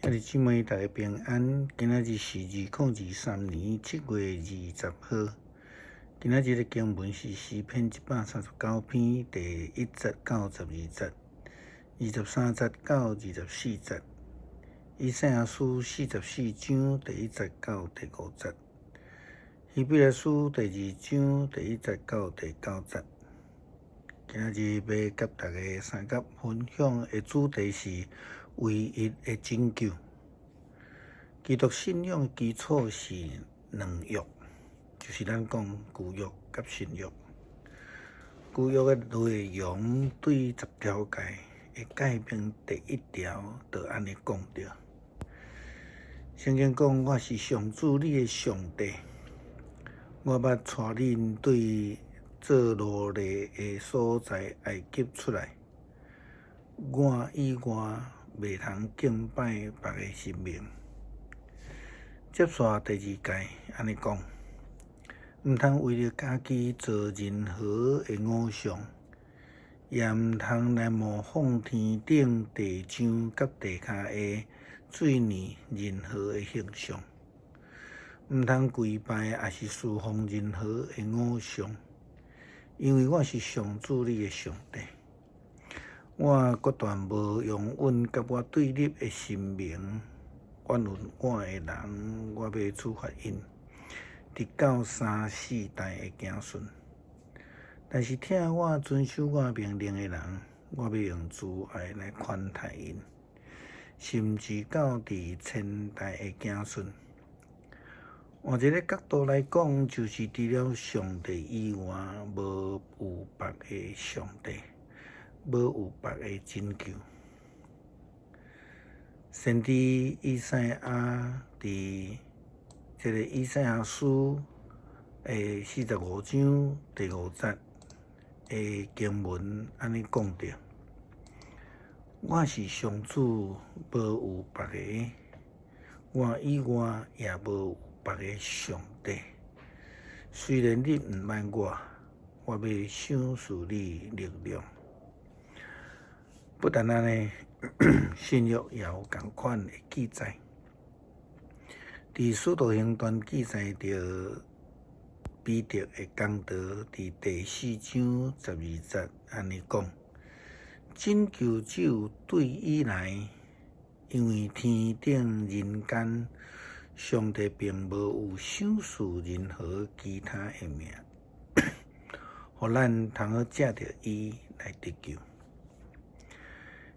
兄弟姊妹，大家平安。今仔日是2023年7月20號。今仔日的經文是詩篇139篇第1節到12節，23節到24節。以賽亞書44章第1節到第5節。希伯來書第2章第1節到第9節。今仔日欲佮大家相佮分享的主題是唯一的拯救。基督信仰的基礎是兩約，就是咱講舊約佮新約。舊約的內容對十條誡的誡命第一條就按呢講著。聖經講：我是上主你的上帝，我捌帶恁對做奴隸的所在埃及出來。我以外袂通敬拜別个神明。接續第二誡按呢講，毋通為著家己做任何的偶像，也毋通來模仿天頂、地上佮地跤下水裡任何的形象，毋通跪拜抑是事奉任何的偶像，因為我是上主你的上帝。我決斷無容忍佮我對立的神明，怨恨我的人，我欲處罰𪜶，直到三四代的子孫。但是疼我、遵守我命令的人，我欲用慈愛來寬待𪜶，甚至到佇千代的子孫。換一个角度來講，就是除了上帝以外，無有別个上帝，無有別个拯救。先知以賽亞佇這个以賽亞書的45章第五節的經文按呢講著：我是上主，無有別个，我以外也無有別个上帝。雖然你毋捌我，我欲賞賜你力量。不但按呢，新約也有仝款的記載。佇使徒行傳記載著彼得的講道，佇第4章12節按呢講：拯救只有對伊來，因為天頂人間，上帝並無有賞賜任何其他的名，予咱通好藉著伊來得救。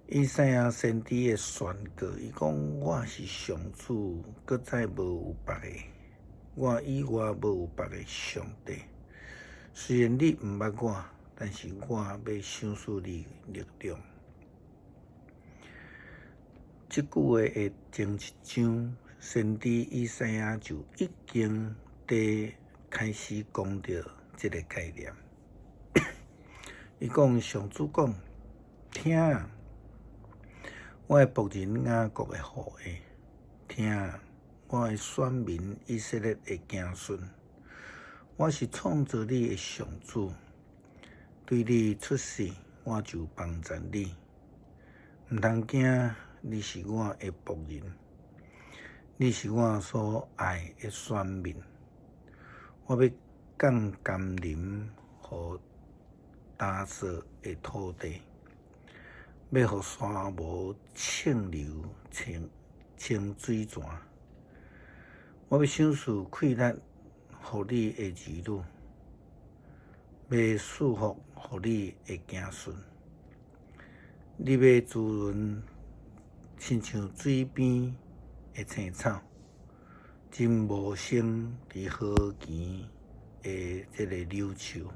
以賽亞先知的宣告，伊講：我是上主，閣再無有別个，我以外無有別个上帝。雖然你毋捌我，但是我欲賞賜你力量。這句話的前一章，先知以賽亞就已經佇開始講著這个概念。伊講上主講，聽。我的僕人雅各的後裔，聽我的選民以色列的子孫，我是創造你的上主，對你出世，我就幫贊你。毋通驚，你是我的僕人，你是我所愛的選民。我欲降甘霖予乾燥的土地。欲予沙漠湧流清清水泉，我欲賞賜氣力予你的兒女，欲賜福予你的子孫。你欲滋潤，親像水邊的青草，真茂盛佇河墘的這个柳樹。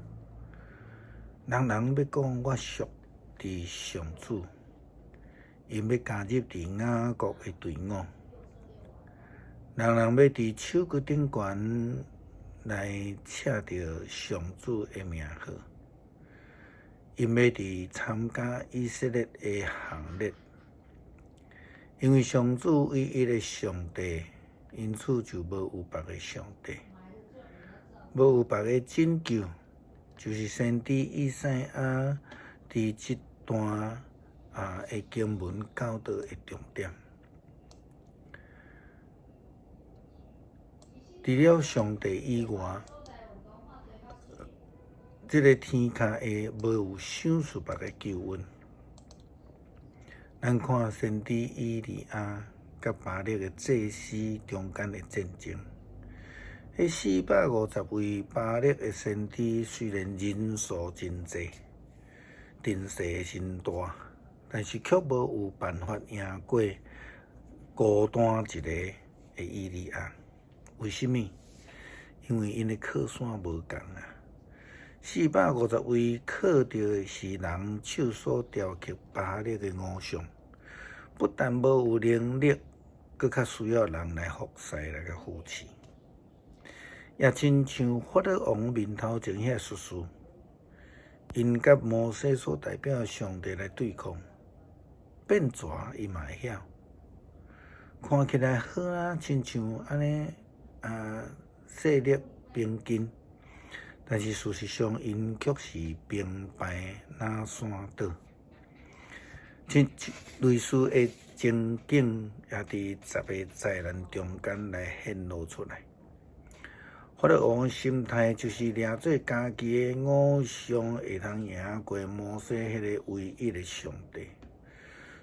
人人欲講我屬佇上主，𪜶欲加入佇雅各的隊伍，人人欲佇手骨頂懸來請著上主的名號，𪜶欲佇參加以色列的行列，因為上主唯一的上帝，因此就無有別个上帝，無有別个拯救，就是先知以賽亞佇這段的經文教導的重點。除了上帝以外，這个天跤下無有賞賜別个救恩。咱看先知以利亞佮巴力的祭司中間的戰爭，彼450位巴力的先知雖然人數真濟，陣勢真大，但是卻無有辦法贏過孤單一个的以利亞。為啥物？因為𪜶的靠山無仝啊！四百五十位靠著的是人手所雕刻巴力的偶像，不但無有能力，閣較需要人來服侍來共扶持。也親像法老王面頭前遐術士，𪜶佮摩西所代表的上帝來對抗，變蛇伊嘛會曉，看起來好啊，親像按呢啊勢力平均，但是事實上𪜶卻是兵敗如山倒。這類似的情景也佇十个災難中間來顯露出來。法老王的心態就是掠做家己的偶像會通贏過摩西彼个唯一的上帝，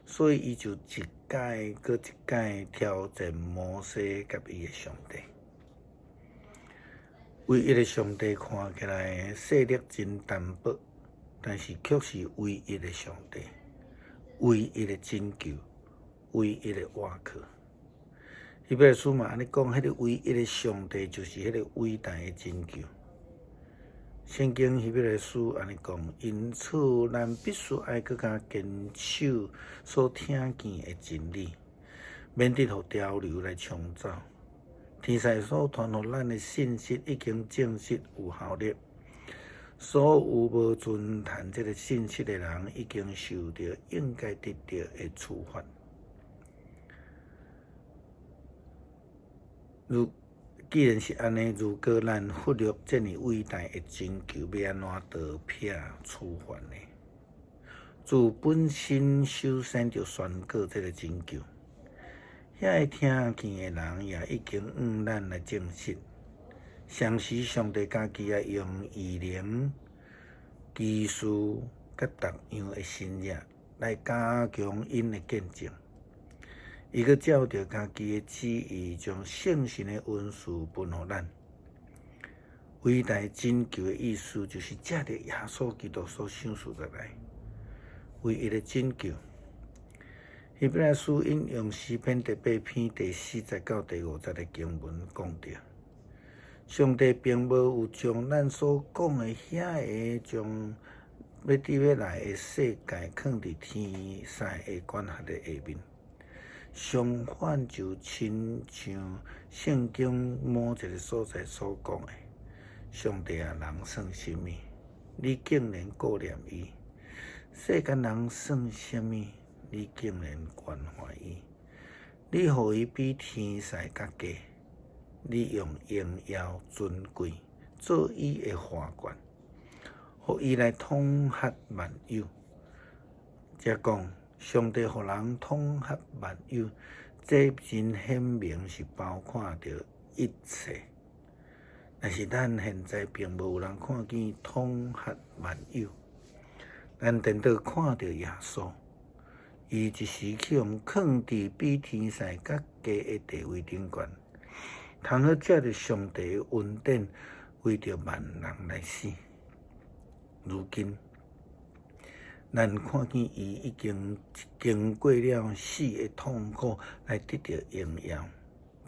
所以伊就一擺閣一擺挑戰摩西佮伊的上帝。唯一的上帝看起來勢力真單薄，但是卻是唯一的上帝，唯一的拯救，唯一的倚靠。希伯來書嘛按呢講，彼个唯一的上帝就是彼个偉大的拯救。聖經希伯來書按呢講，因此咱必須愛閣較堅守所聽見的真理，免得予潮流來沖走。天使所傳予咱的信息已經證實有效力，所有無遵循這个信息的人，已經受著應該得著的處罰。如既然是按呢，如果咱忽略這爾偉大的拯救，欲按怎逃避處罰呢？主本身首先就宣告這个拯救，遐个聽見的人也已經向咱來證實，相時上帝家己也用異能、奇事佮逐樣的神蹟來加強𪜶的見證。伊閣照著家己的旨意，將聖神的恩賜分予咱。偉大拯救的意思，就是藉著耶穌基督所賞賜落來，唯一的拯救。希伯來書引用詩篇第八篇第四節到第五節的經文講著，上帝並無有將咱所講的遐個將欲佇欲來的世界囥佇天使的管轄的下面。相反，就親像聖經某一个所在所講的，上帝啊，人算啥物？你竟然顧念伊；世間人算啥物？你竟然關懷伊？你予伊比天使較低，你用榮耀尊貴做伊的華冠，予伊來統轄萬有。這講上帝予人統轄萬有，這真顯明是包括著一切。但是咱現在並無有人看見統轄萬有，咱顛倒看著耶穌，伊一時去予囥佇比天使較低的地位頂懸，通好藉著上帝的恩典，為著萬人來死。如今，咱看見伊已經經過了死的痛苦，來得著榮耀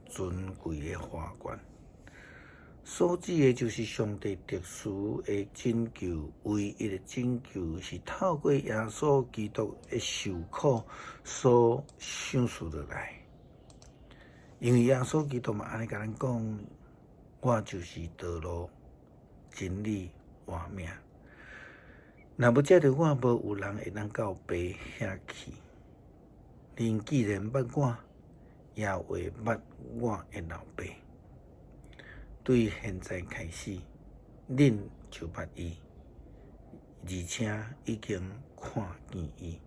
尊貴的華冠。所指的就是上帝特殊的拯救，唯一的拯救是透過耶穌基督的受苦所賞賜落來。因為耶穌基督嘛按呢共咱講，我就是道路、真理、活命。若無藉著我，無有人會當到爸遐去。恁既然捌我，也會捌我的老爸。對現在開始，恁就捌伊，而且已經看見伊。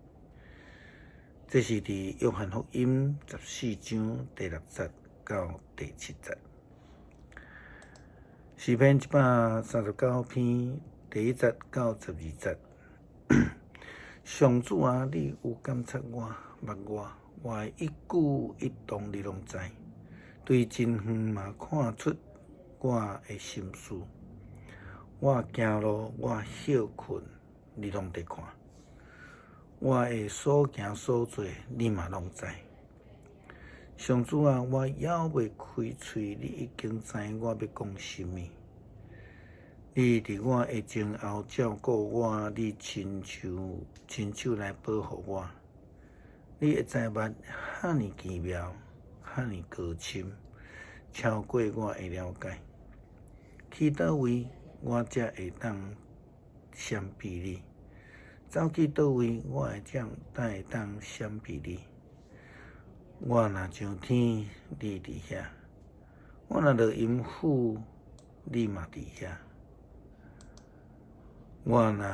這是佇約翰福音十四章第六節到第七節。詩篇139篇第1節到12節。上主啊，你有監察我，捌我，我的一舉一動你攏知，對真遠嘛看出我的心思。我行路，我歇睏，你攏佇看。我的所行所做，你嘛攏知。上主啊，我猶未開喙，你已經知我欲講啥物。你佇我的前後照顧我，你親手親手來保護我。你的知捌遐爾奇妙，遐爾高深，超過我的了解。去佗位，我才會當閃避你？走去佗位，我會才會當閃避你？我若上天，你佇遐；我若落陰府，你嘛佇遐。我若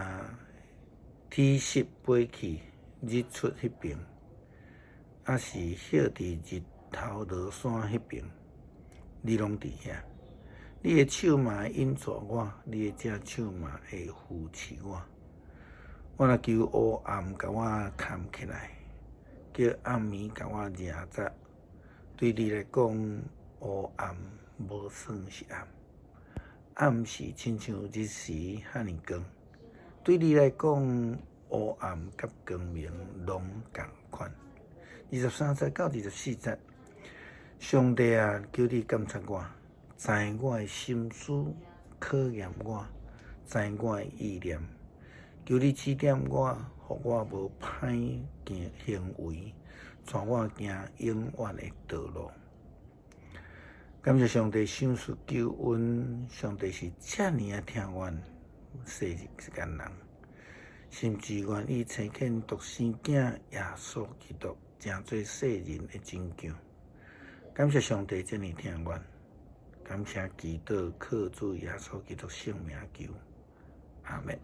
體濕飛去日出彼爿，抑是歇佇日頭落山彼爿，你攏佇遐。你的手嘛會引帶我，你的正手嘛會扶持我。我若求烏暗共我崁起來，叫暗暝共我遮遮，對你來講，烏暗無算是暗，暗時親像日時遐爾光。對你來講，烏暗佮光明攏仝款。23節到24節，上帝啊，求你監察我，知我的心思，考驗我，知我的意念。求你指點我，予我無歹行為，帶我行永遠的道路。感謝上帝賞賜救恩，上帝是遮爾仔疼阮世間人，甚至願意差遣獨生囝耶穌基督，成做世人的拯救。感謝上帝遮爾疼阮，感謝祈禱靠主耶穌基督聖名求，阿們。